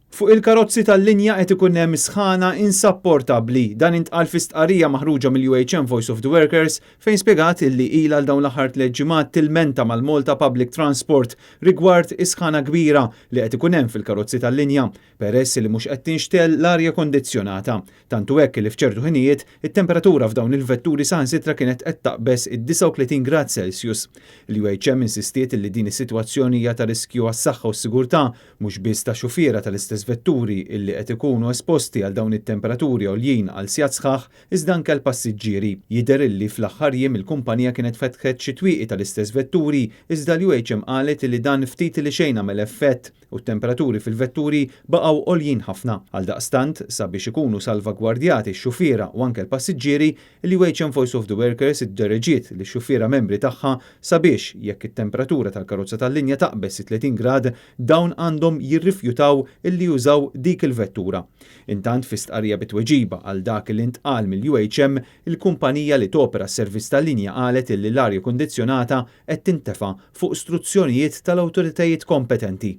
Fuq il-karozzi tal-linja qed ikun hemm sħana insapportabbli. Dan intqal fi stqarrija maħruġa mill-UHM Voice of the Workers fejn spjegat illi ilha għal dawn l-aħħar 3 ġimgħat tilmenta mal-Malta Public Transport rigward is-sħana kbira li qed ikun hemm fil-karozzi tal-linja peress li mhux qed tinxtegħel l-arja kondizzjonata. Tantu hekk li f'ċertu ħinijiet it-temperatura f'dawn il-vetturi saħansitra kienet qed taqbeż id-39 grad Celsius. L-UHM insistiet li din is-sitwazzjoni hija ta' riskju għas-saħħa u s-sigurtà mhux biss ta' xufiera tal-istess vetturi illi qed ikunu esposti għal dawn it-temperaturi għoljin għal sigħat sħaħ iżda anke l-passiġġieri. Jidher illi fl-aħħar jiem il-kumpanija kienet fetħet xi twieqi tal-istess vetturi iżda l-UHM qalet li dan ftit li xejn għamel effett u t-temperaturi fil-vetturi baqgħu għoljin ħafna. Għal daqstant sabiex ikunu salvagwardjati x-xufiera u anke l-passiġġieri, l-UHM Voice of the Workers iddereġiet lix-xufiera membri tagħha sabiex jekk it-temperatura tal-karozza tal-linja taqbeż 30 grad dawn għandhom jirrifjutaw illi jużaw dik il-vettura. Intant fi stqarrija bi tweġiba għal dak li ntqal mill-UHM, il-kumpanija li topera s-servizz tal-linja qalet illi l-arja kondizzjonata qed tintefa fuq struzzjonijiet tal-awtoritajiet kompetenti.